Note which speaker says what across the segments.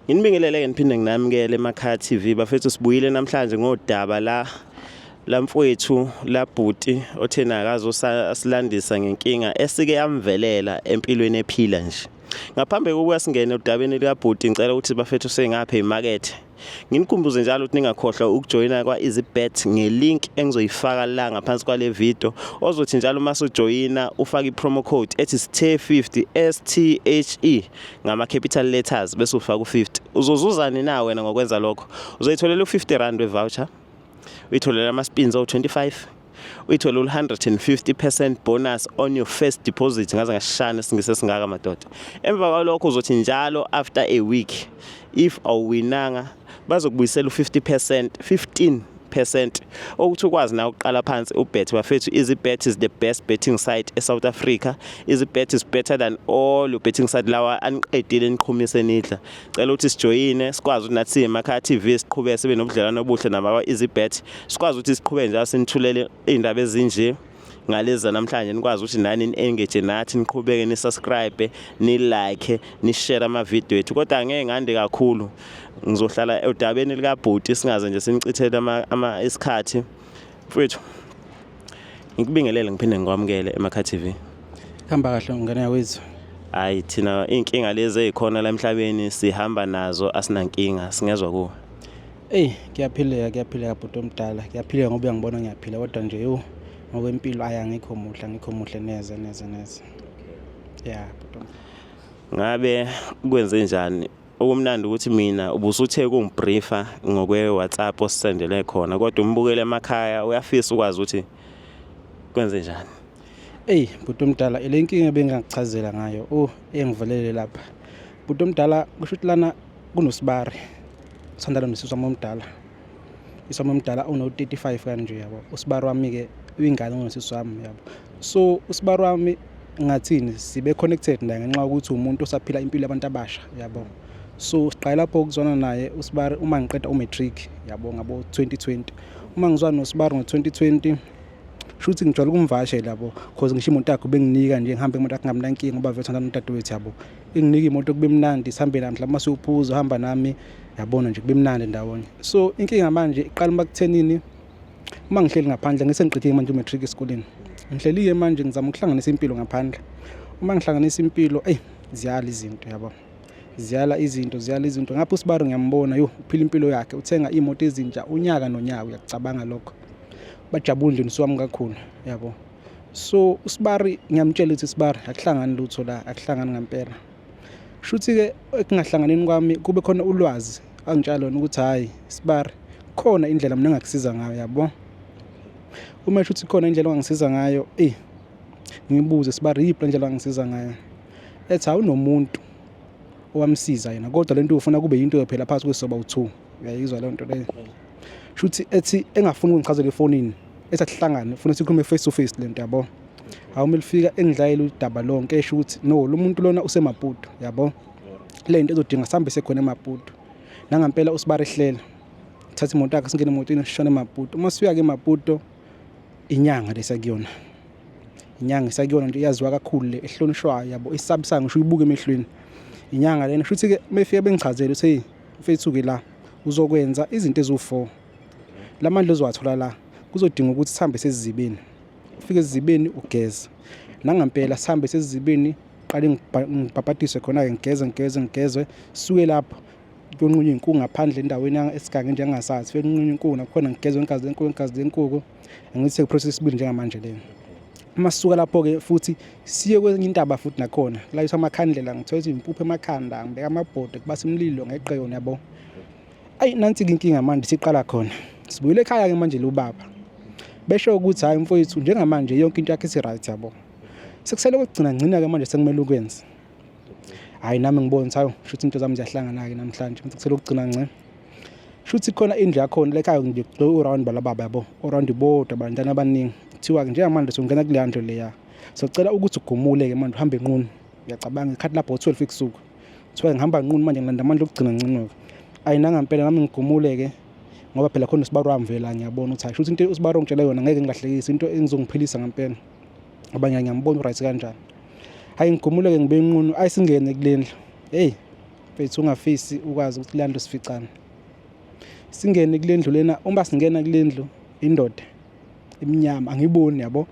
Speaker 1: Nginibingelele-ke niphinde nginamukele emakhaya TV. Bafethu sibuyile namhlanje ngodaba la lamfowethu labhuti othe nakazosilandisa ngenkinga esike yamvelela empilweni ephila nje. Ngaphambi kokuya singene odabeni likabhuti ngicela ukuthi bafethu sengaphe imakethe. Nginikhumbuze njalo ukuthi ningakhohlwa ukujoyina kwa-EasyBet ngelink engizoyifaka la ngaphansi kwale video. Ozothi njalo uma usujoyina ufake i-promo code ethi STHE50 S T H E ngama-capital letters bese ufaka u-50. Uzozuzani na wena ngokwenza lokho? Uzoyitholela u-50 rand we-voucher, uyitholela ama-spins awu-25, uyithole u-150% bonus on your first deposit. Ngaze ngashana isingisi esingaka madoda. Emva kwalokho uzothi njalo after a week if awuwinanga bazokubuyisela u-50%, 15% okuthi ukwazi na ukuqala phansi ubet. Bafethu, EasyBet is the best betting site eSouth Africa. EasyBet is better than all your betting site lawa aniqedile niqhumise nidla. Cela ukuthi sijoyine sikwazi ukuthi nathi siyiMakhaya TV siqhubeke sibe nobudlelwano obuhle nabakwa EasyBet, sikwazi ukuthi siqhubeke njalo sinithulele iy'ndaba ezinje ngalezi namhlanje, nikwazi ukuthi nani ni-engage nathi, niqhubeke ni-subscribe, ni-like, ni-share amavidiyo ethu. Kodwa angeke ngande kakhulu, ngizohlala odabeni likabhuti singaze nje sinicithele isikhathi. Mfowethu, ngikubingelele ngiphinde ngikwamukele emakhaya TV.
Speaker 2: Hamba kahle ngane yakwethu.
Speaker 1: Hayi, thina iy'nkinga lezi ey'khona la emhlabeni sihamba nazo, asinankinga. Singezwa kuwe.
Speaker 2: Eyi, kuyaphileka, kuyaphileka bhuti omdala. Kuyaphileka ngoba uyangibona ngiyaphila, kodwa nje yo ngokwempilo ayi angikho muhle, angikho muhle neze neze neze. Ya bhuti omdala.
Speaker 1: Ngabe kwenze njani? Okumnandi ukuthi mina ubusuthe kungibriefa ngokwe-WhatsApp osisendele khona, kodwa umbukele emakhaya uyafisa ukwazi ukuthi kwenze njani.
Speaker 2: Eyi bhuti omdala, le nkinga ebengingakuchazela ngayo oh engivelele lapha. Bhuti omdala, kusho ukuthi lana kunosibari uthandana nosisi wami omdala. Usisi wami omdala uno-35 kanje yabo. Usibari wami-ke uyingane unosisi wami yabo. So usibari wami ngathini sibe connected naye ngenxa yokuthi umuntu osaphila impilo yabantu abasha yabo. So siqale lapho ukuzwana naye usibari uma ngiqeda umatric yabo ngabo 2020. Uma ngizwana nosibari ngo-2020 shuthi ngijwayele ukumvakashela yabo, cause ngisho imoto yakhe benginika nje ngihambe imoto yakhe ngingabi nankinga ngoba vele uthandana nodadewethu yabo. Inginika imoto kube mnandi sihambe naye mhlawumbe masiyophuza uhamba nami yabona nje kube mnandi ndawonye. So inkinga manje iqala uma kuthenini uma ngihleli ngaphandle ngise ngiqedile manje umatric esikoleni. Ngihleli-ke manje ngizama ukuhlanganisa impilo ngaphandle. Uma ngihlanganisa impilo eyi ziyala izinto yabo. Ziyala izinto, ziyala izinto. Ngapha usibari ngiyambona yo uphila impilo yakhe, uthenga iy'moto ezintsha unyaka nonyaka, uyakucabanga lokho. Bajabule nje nosiwami kakhulu yabo. So usibari ngiyamtshela ukuthi sibari akuhlangani lutho la, akuhlangani ngempela. Shuthi-ke ekungahlanganeni kwami kube khona ulwazi angitshela lona ukuthi hhayi sibari khona indlela mina engakusiza ngayo yabo. Uma esho ukuthi khona indlela ongangisiza ngayo, eyi ngibuze sibari yiphi le ndlela ongangisiza ngayo. Ethi awunomuntu owamsiza yena, kodwa lento ufuna kube yinto phela phakathi kwesoba u2. Uyayizwa leyo nto leyo. Shuthi ethi engafuni ukungichazela efonini, ethi asihlangane, ufuna sikhulume face to face lento yabo. Hawu uma lifika engidlayela udaba lonke esho ukuthi no lo muntu lona useMaputo yabo. Le nto ezodinga sihambe sekhona eMaputo. Nangampela usibari ehlela. Thatha imoto yakhe singene emotweni sishone eMaputo. Uma sifika ke eMaputo inyanga lesakuyona. Inyanga esakuyona nje iyaziwa kakhulu le ehlonishwayo yabo, esabisayo ngisho uyibuka emehlweni. Inyanga lena shuthi ke mefika bengichazela ukuthi hey mfethu ke la uzokwenza izinto eziwu4. Lamandla ozowathola la kuzodinga ukuthi sihambe sezizibeni. Ufike ezizibeni ugeze. Nangampela sihambe sezizibeni, qale ngibhabhadiswe khona-ke, ngigeze ngigeze ngigezwe, sisuke lapho kuyonqunywa iy'nkuku ngaphandle endaweni esigange nje engingasazi. Fike kunqunywa inkuku nakhona ngigezwe ngegazi lenkukhu, ngegazi lenkukhu. Angithi sekuprocess isibili njengamanje leyo. Uma sisuka lapho-ke futhi siye kwenye intaba futhi nakhona kulayiswa amakhandlela, ngithola ukuthi impuphu emakhanda, ngibeka amabhodwe, kubasa umlilo ngeqe yona yabo. Ayi nansi-ke inkinga manje siqala khona. Sibuyele ekhaya-ke manje lo baba. Besho ukuthi hhayi mfowethu njengamanje yonke into yakhe isi-right yabo. Sekusele kokugcina ngcina-ke manje sekumele ukwenze. Hhayi nami ngibona ukuthi hawu shuthi into zami ziyahlangana-ke namhlanje, ngithi kusele ukugcina ngcina. Shuthi khona indlu yakhona lekhaya nje uround balababa yabo, uround bodwa abantwana abaningi. Kuthiwa-ke njengamanje songena kuleya ndlu leya. Socela ukuthi ugumule-ke manje uhambe nqunu. Uyacabanga ikhathi lapho ngo-12 ebusuku. Kuthiwa ngihamba nqunu manje ngilanda amandla okugcina ngcino-ke. Ayi nangampela nami ngigumule-ke ngoba phela khona usibari wami vele la ngiyabona ukuthi hayi shuthi into usibari ongitshela yona ngeke ngilahlekise into engizongiphilisa ngempela. Ngoba ngiyambona uright kanjani. Hayi ngigumule-ke ngibe nqunu, ayi singene kule ndlu. Hey. Mfethu, ungafisi ukwazi ukuthi le nto sificane. Singene kule ndlu lena, uma singena kule ndlu, indoda emnyama angiboni, yabo,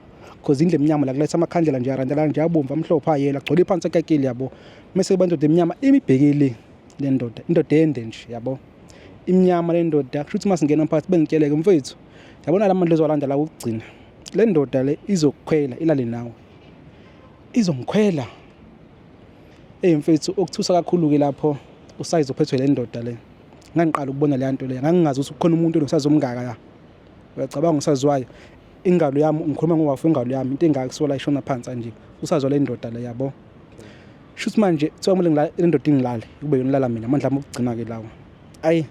Speaker 2: cause indlu emnyama la kuletha amakhandlela nje arandela nje, abomvu, amhlophe, ayela, agcwele phansi akakile, yabo. Mase kuba indoda emnyama imibhekile le ndoda, indoda ende nje, yabo, imnyama le ndoda. Kusho ukuthi uma singena phakathi bengitsheleke, mfethu, yabona la mandla ezowalanda la kokugcina, le ndoda le izokukhwela ilale nawe, izongikhwela. Eyi mfethu, okuthusa kakhulu-ke lapho usayizi ophethwe le ndoda le. Ngangiqala ukubona leya nto leya, ngangingazi ukuthi kukhona umuntu onosayizi omngaka la. Uyacabanga usaziwayo, ingalo yami, ngikhuluma ngowafu, ingalo yami into engaka kusuka la ishona phansi nje, usazwa le ndoda le, yabo. Shuthi manje kuthiwa kumele le ndoda ingilale, kube yona ilala mina, amandla ami okugcina-ke lawo. Ayi,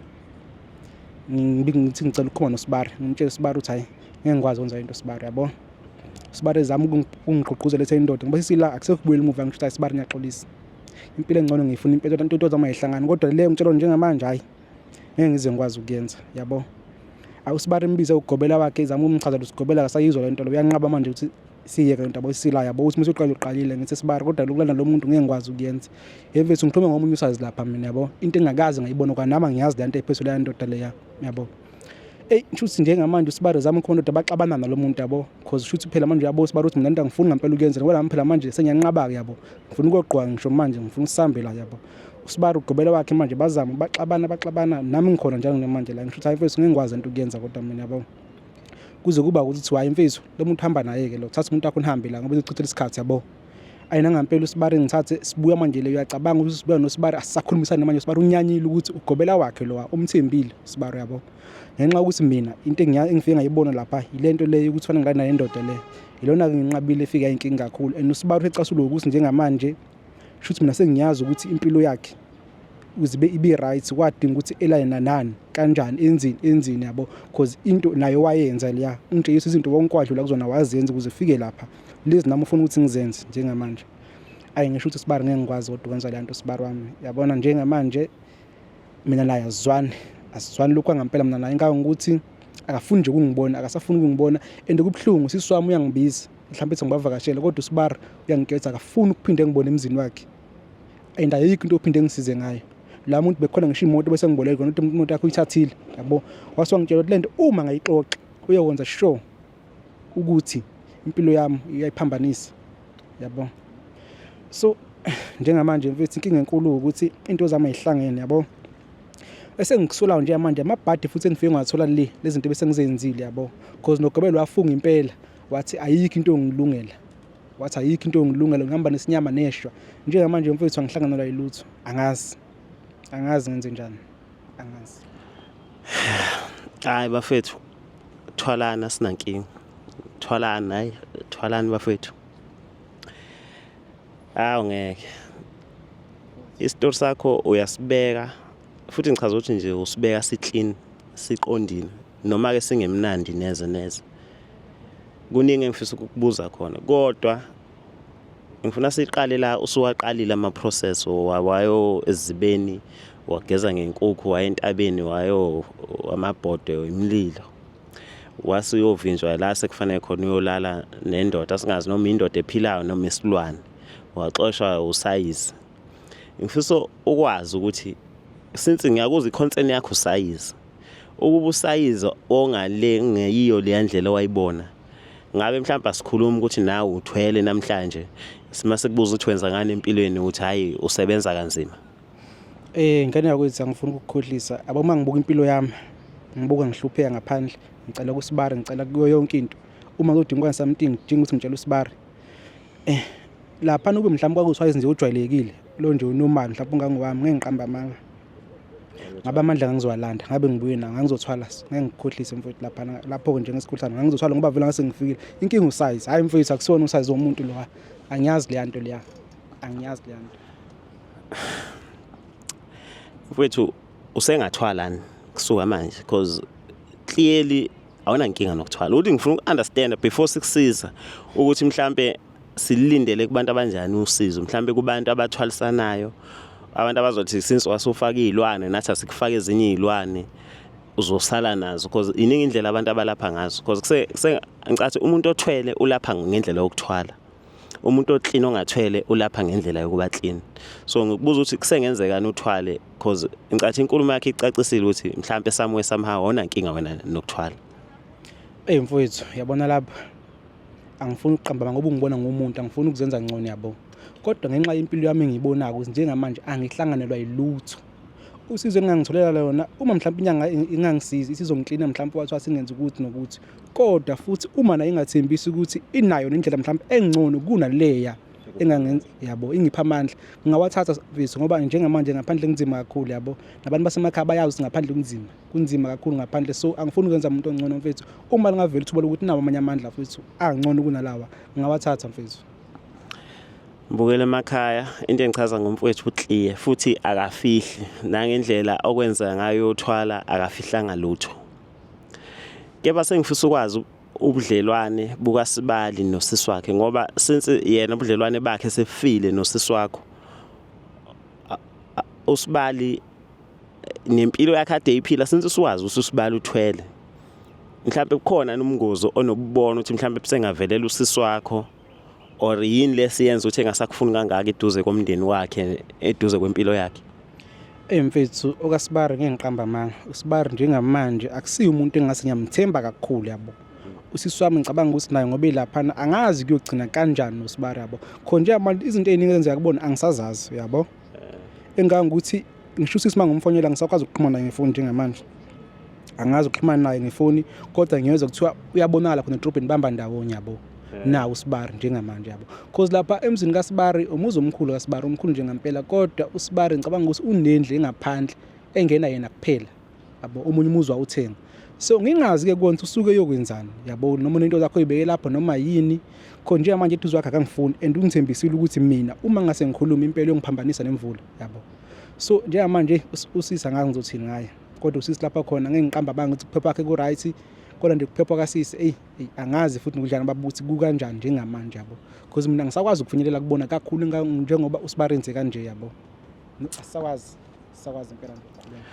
Speaker 2: ngithi ngicela ukukhuluma noSibari, ngimtshele uSibari ukuthi hhayi, ngeke ngikwazi ukwenza into Sibari, yabo. Sibari ezama ukungigqugquzela, ethe indoda ngoba sisila akusekho kubuyela emuva. Ngisho ukuthi Sibari, ngiyaxolisa, impilo engcono ngiyifuna impilo, into zami ayihlangani, kodwa leyo ngitshela njengamanje, hhayi, ngeke ngize ngikwazi ukuyenza, yabo. Awusibari imbize ugobela wakhe, izama ukumchazela usigobela, akasayizwa le nto lo, uyanqaba manje ukuthi siyeke lento, yabo, isila, yabo, ukuthi mase uqala uqalile. Ngithi Sibari, kodwa lokulanda lo muntu ngeke ngikwazi ukuyenza. Yemfethu, ngikhuluma ngomunye usazi lapha mina, yabo, into engakaze ngayibona kwanami, angiyazi le nto ephezulu leya ndoda leya, yabo. Eyi, shuthi njengamanje uSibari zama ukhona ndoda baxabana nalo muntu, yabo, cause shuthi phela manje uyabo uSibari ukuthi mina into angifuni ngempela ukuyenza, ngoba nami phela manje sengiyanqaba-ke, yabo, ngifuna ukuyogqoka ngisho manje, ngifuna ukusambe la, yabo. USibari ugobela wakhe manje bazama baxabana baxabana, nami ngikhona njalo manje la. Ngisho ukuthi hayi mfethu, ngeke ngikwazi into ukuyenza, kodwa mina, yabo, kuze kuba ukuthi kuthiwa hayi mfethu, lo muntu hamba naye-ke lo, thatha umuntu wakho nihambe la ngoba izochithela isikhathi, yabo. Ayi, nangampela uSibari ngithathe sibuya manje le, uyacabanga ukuthi sibuya noSibari, asisakhulumisani manje. USibari unyanyile ukuthi ugobela wakhe lo umthembile uSibari, yabo, ngenxa yokuthi mina into engifike ngayibona lapha yile nto leyo ukuthi fanele ngilale naye indoda le, ilona-ke nginqabile, efika inkinga kakhulu. And uSibari ucasulo ukuthi njengamanje shuthi mina sengiyazi ukuthi impilo yakhe ukuze ibe right kwadinga ukuthi elale nani, kanjani, enzini enzini, yabo, cause into nayo wayenza leya, ungitshengisa izinto wonke wadlula kuzona wazenza ukuze ufike lapha, lezi nami ufuna ukuthi ngizenze njengamanje. Ayi, ngisho ukuthi Sibari, ngeke ngikwazi kodwa ukwenza le nto, Sibari wami. Yabona njengamanje mina naye asizwani, asizwani lokhu kwangempela mina naye, ngangokuthi akafuni nje ukungibona, akasafuni ukungibona, and kubuhlungu. Sisi wami uyangibiza mhlawumbe ethi ngibavakashele, kodwa uSibari uyangiketha, akafuni ukuphinde ngibone emzini wakhe, and ayikho into ophinde ngisize ngayo la muntu. Bekhona ngisho imoto bese ngiboleka kona, ukuthi imoto yakho uyithathile, yabo. Wase wangitshela ukuthi lento uma ngayixoxa uyokwenza sure ukuthi impilo yami iyayiphambanisa, yabo. So njengamanje mfethu, inkinga enkulu ukuthi into zami ayihlangene, yabo, esengikusolayo njengamanje amabhadi futhi engifike ngathola le lezi zinto bese ngizenzile, yabo, cause nogobela wafunga impela, wathi ayikho into engilungela, wathi ayikho into engilungela, ngihamba nesinyama neshwa. Njengamanje mfethu angihlanganelwa yilutho, angazi, angazi ngenze njani, angazi.
Speaker 1: Hayi bafethu, thwalana, sinankinga, thwalani, hayi, thwalani bafethu. Hawu, ngeke, isitori sakho uyasibeka futhi, ngichaza ukuthi nje usibeka si-clean, siqondile, noma ke singemnandi neze neze. Kuningi engifisa ukukubuza khona, kodwa ngifuna siqale la usuwaqalile ama-process wayo ezibeni, wageza ngenkukhu, waya entabeni, wayo amabhodwe imililo, wase uyovinjwa la sekufanele khona uyolala nendoda, singazi noma indoda ephilayo noma isilwane, waxoshwa usayizi. Ngifisa ukwazi ukuthi since ngiyakuzwa i-concern yakho usayizi, ukuba usayizi ongale ngeyiyo leya ndlela owayibona, ngabe mhlawumbe asikhulumi ukuthi nawe uthwele namhlanje, sima sikubuza ukuthi wenza ngani empilweni, ukuthi hayi, usebenza kanzima.
Speaker 2: Ngane yakwethu, angifuni ukukukhohlisa, yabo. Uma ngibuka impilo yami, ngibuka ngihlupheka ngaphandle, ngicela kusibari, ngicela kuyo yonke into. Uma kuzodinga ukwenza something, ngidinga ukuthi ngitshele usibari. Laphana ube mhlawumbe kwakuwusayizi nje ojwayelekile lo nje unormal, mhlawumbe ungangowami, ngeke ngiqambe amanga, ngabe amandla ngangizowalanda, ngabe ngibuye nawo, ngangizothwala. Ngeke ngikukhohlise mfowethu, laphana lapho-ke njengesikhuhlane ngangizothwala, ngoba vele ngase ngifikile. Inkinga usayizi, hhayi mfowethu, akusiwona usayizi womuntu lo, angiyazi leya nto leya, angiyazi leya nto.
Speaker 1: Mfowethu, usengathwalani kusuka manje? Because clearly awunankinga nokuthwala. Ukuthi ngifuna uku-understand before sikusiza ukuthi mhlambe silindele kubantu abanjani usizo, mhlambe kubantu abathwalisanayo, abantu abazothi since wasufaka iy'lwane, nathi asikufake ezinye iy'lwane uzosala nazo, because iningi indlela abantu abalapha ngazo, because kuse ngicathi umuntu othwele ulapha ngendlela yokuthwala. Umuntu o-clean ongathwele ulapha ngendlela yokuba clean. So ngikubuza ukuthi kusengenzekani uthwale, cause ngicathi inkulumo yakhe icacisile ukuthi mhlampe somewhere somehow awunankinga wena nokuthwala.
Speaker 2: Eyi mfowethu, yabona lapha angifuni ukuqamba ngoba ungibona ngumuntu, angifuni ukuzenza ngcono yabo. Kodwa ngenxa yempilo yami engiyibonayo ukuthi njengamanje angihlanganelwa yilutho. Usizo engingangitholela lona uma mhlawumbe inyanga ingangisiza isizongiklina mhlawumbe wathi wasingenza ukuthi nokuthi. Kodwa futhi uma nayo ingathembisi ukuthi inayo nendlela mhlawumbe engcono kunaleya engangenza yabo, ingipha amandla, ngingawathatha mfethu, ngoba njengamanje ngaphandle kunzima kakhulu yabo. Nabantu basemakhaya bayazi ukuthi ngaphandle kunzima, kunzima kakhulu ngaphandle. So angifuni ukwenza umuntu ongcono mfethu. Uma lingavela ithuba lokuthi nawo amanye amandla mfethu angcono kunalawa, ngingawathatha mfethu.
Speaker 1: Mbukela emakhaya, into engichaza ngomfowethu uclear futhi akafihli, nangendlela okwenza ngayo uthwala akafihlanga lutho. Kepha sengifisa ukwazi ubudlelwane bukaSibali nosisi wakhe, ngoba since yena ubudlelwane bakhe sefile nosisi wakho, uSibali nempilo yakhe ade iphila since usuwazi ukuthi uSibali uthwele, mhlawumbe kukhona nomngozi onobubona ukuthi mhlawumbe busengavelela usisi wakho, or yini lesiyenza ukuthi engasakufuni kangaka eduze komndeni wakhe, eduze kwempilo yakhe?
Speaker 2: Eyi mfethu, okaSibari ngeke ngiqamba amanga. USibari njengamanje akusiye umuntu engingase ngiyamthemba kakhulu yabo. Usisi wami ngicabanga ukuthi naye ngoba elaphana angazi kuyogcina kanjani noSibari yabo. Khona njengamanje izinto ey'ningi ezenzeka kubona angisazazi yabo. Engangokuthi ngisho usisi uma ngimfonela ngisakwazi ukuxhumana naye ngefoni njengamanje. Angazi ukuxhumana naye ngefoni, kodwa ngiyezwa kuthiwa uyabonakala khona edrobheni bamba ndawonye yabo. Nawo uSibari njengamanje yabo. Cause lapha emzini kaSibari, umuzi omkhulu kaSibari, omkhulu nje ngempela, kodwa uSibari ngicabanga ukuthi unendlu engaphandle engena yena kuphela yabo, omunye umuzi wawuthenga. So ngingazi-ke kona ukuthi usuke eyokwenzani yabo, noma unento zakho oyibeke lapho noma yini. Khona njengamanje eduze kwakhe akangifuni, and ungithembisile ukuthi mina uma ngase ngikhulume impela uyongiphambanisa nemvula yabo. So njengamanje usisi angazi ngizothini ngaye, kodwa usisi lapha khona ngeke ngiqamba abanga ukuthi kuphepha kwakhe ku-right, kodwa nje kuphepha kasisi eyi angazi futhi nokudlana babuthi kukanjani njengamanje yabo, because mina ngisakwazi ukufinyelela kubona kakhulu njengoba uSibarenze kanje yabo. Asisakwazi, asisakwazi impela nje ukukhuluma.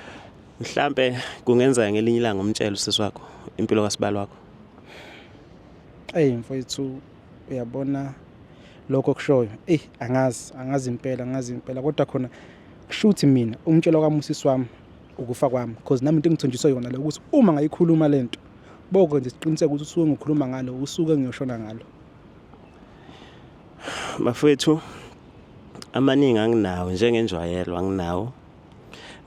Speaker 1: Mhlampe kungenzeka ngelinye ilanga umtshele usisi wakho impilo kaSibali wakho.
Speaker 2: Eyi mfowethu, uyabona lokho okushoyo, eyi angazi, angazi impela, angazi impela, kodwa khona kushuthi mina umtshelo kwami usisi wami ukufa kwami, because nami into engithonjiswe yona le ukuthi uma ngayikhuluma lento bokwenza isiqiniseko ukuthi usuke ngikhuluma ngalo usuke ngiyoshona ngalo.
Speaker 1: Bafowethu, amaningi anginawo njengenjwayelo anginawo.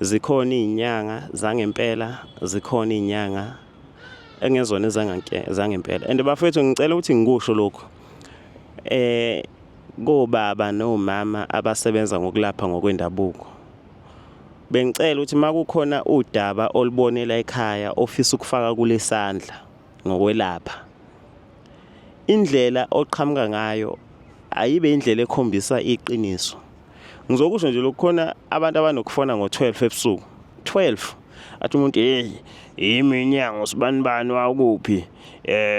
Speaker 1: Zikhona iy'nyanga zangempela, zikhona iy'nyanga engezona ezangempela. And bafowethu ngicela ukuthi ngikusho lokhu, kobaba nomama abasebenza ngokulapha ngokwendabuko, bengicela ukuthi uma kukhona udaba olubonela ekhaya ofisa ukufaka kulesandla ngokwelapha, indlela oqhamuka ngayo ayibe indlela ekhombisa iqiniso. Ngizokusho nje lokhu, khona abantu abanokufona ngo-12 ebusuku, 12 athi umuntu, hey, yimi inyango sibanibani wakuphi,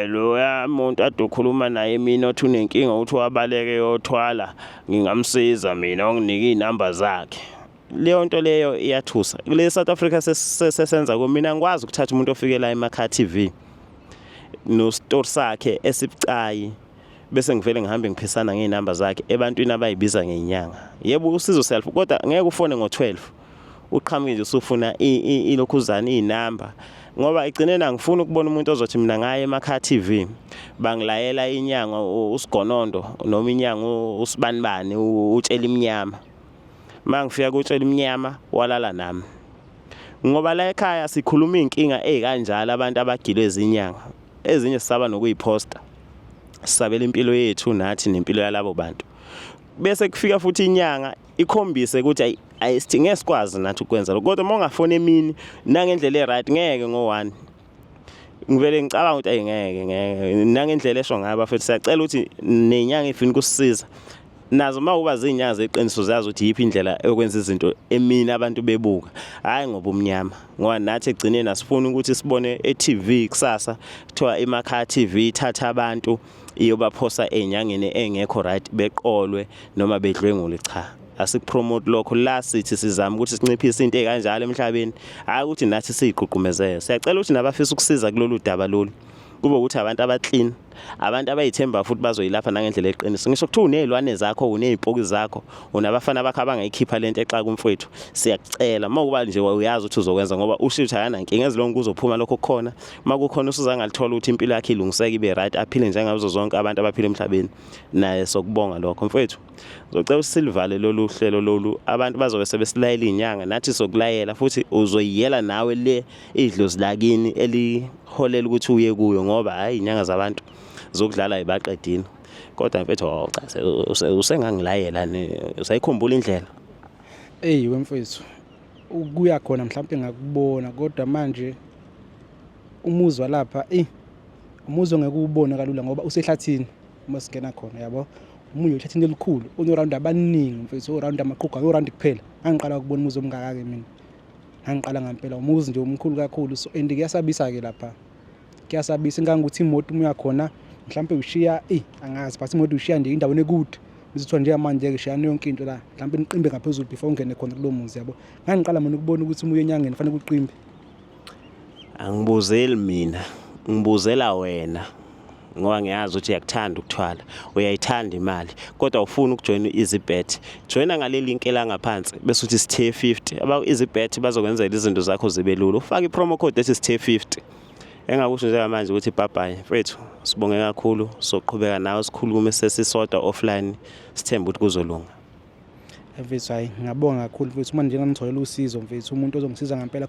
Speaker 1: loya muntu ade ukhuluma naye mina othi unenkinga ukuthi wabaleke yothwala, ngingamsiza mina, wanginika iy'namba zakhe. Leyo nto leyo iyathusa. Kule South Africa sesenza ko, mina ngikwazi ukuthatha umuntu ofike la emakhaya TV no story sakhe esibucayi, bese ngivele ngihambe ngiphisana ngey'namba zakhe ebantwini abayibiza ngey'nyanga. Yebo, usizo self, kodwa ngeke ufone ngo-12 uqhamuke nje usufuna ilokhuzana iy'namba, ngoba egcineni angifuni ukubona umuntu ozothi mina ngaye emakhaya TV bangilayela inyanga uSigonondo noma inyanga uSibanibani utshela imnyama. Uma ngifika kutshela imnyama walala nami, ngoba la ekhaya sikhuluma iy'nkinga ey'kanjalo, abantu abagilwe izinyanga ezinye sisaba nokuyiphosta, sisabela impilo yethu nathi nempilo yalabo bantu. Bese kufika futhi inyanga ikhombise ukuthi ayi ayi ngeke sikwazi nathi ukwenza lokho, kodwa uma ungafona emini nangendlela e-right ngeke ngo-1 ngivele ngicabanga ukuthi ayi ngeke ngeke nangendlela esho ngayo bafethu. Siyacela ukuthi nenyanga ifuna ukusisiza nazo uma kuba zinyanga zeqiniso zazi ukuthi yiphi indlela yokwenza izinto emini abantu bebuka, hhayi ngoba umnyama, ngoba nathi ekugcineni asifuni ukuthi sibone e-TV kusasa kuthiwa iMakhaya TV ithatha abantu iyobaphosa ey'nyangeni engekho right, beqolwe noma bedlwengule. Cha, asikupromote lokho la, sithi sizama ukuthi sinciphise into ey'kanjalo emhlabeni, hhayi ukuthi nathi siyigqugqumezele. Siyacela ukuthi nabafisa ukusiza kulolu daba lolu kube ukuthi abantu aba-clean. Abantu abayithemba futhi bazoyilapha nangendlela eqiniso. Ngisho kuthiwa unezilwane zakho, unezimpoki zakho, unabafana bakho abangayikhipha lento exaka umfowethu. Siyakucela uma kuba nje uyazi ukuthi uzokwenza ngoba usho ukuthi akanankinga ezilonke kuzophuma lokho kukhona. Uma kukhona usiza angalithola ukuthi impilo yakhe ilungiseke ibe right aphile njengazo zonke abantu abaphila emhlabeni. Naye sokubonga lokho mfowethu. Ngizocela usilivale lolu hlelo lolu abantu bazobe sebesilayela iy'nyanga nathi sokulayela futhi uzoyiyela nawe le idlozi lakini eliholela ukuthi uye kuyo ngoba hhayi iy'nyanga zabantu zokudlala yibaqedile kodwa mfethu oh, cha usengangilayela usayikhumbula indlela.
Speaker 2: Eyi wemfethu ukuya khona mhlawumpe ngakubona kodwa manje umuzi walapha eyi umuzi ongeke uwubone kalula ngoba usehlathini uma singena khona yabo. Omunye uhlathini elikhulu onorawundi abaningi mfethu orawundi amaqhuga orawundi kuphela. Ngangiqala ukubona umuzi omngaka-ke mina. Ngangiqala ngampela umuzi nje omkhulu kakhulu so and kuyasabisa-ke lapha. Kuyasabisa ingangokuthi imoto uma uyakhona mhlawumpe ushiya eyi angazi but imoto ushiya nje endaweni ekude. Bese kuthiwa njengamanje-ke shiyani yonke into la mhlawumpe niqimbe ngaphezulu before ungene khona kulowo muzi yabo. Ngangiqala mina ukubona ukuthi uma uya enyangeni kufanele uqimbe.
Speaker 1: Angibuzeli mina, ngibuzela wena ngoba ngiyazi ukuthi uyakuthanda ukuthwala, uyayithanda imali kodwa awufuni ukujoyina u-EasyBet. Joyina ngale link elangaphansi bese uthi sithe 50. Aba-EasyBet bazokwenzela izinto zakho zibe lula. Ufake i-promo code ethi sithe 50. Engakusho njengamanje ukuthi bye bye mfethu, sibonge kakhulu, soqhubeka nawe sikhulume sesisodwa offline, sithembe ukuthi kuzolunga.
Speaker 2: Mfethu hhayi ngiyabonga kakhulu mfethu uma nje ngangitholela usizo mfethu umuntu ozongisiza ngampela.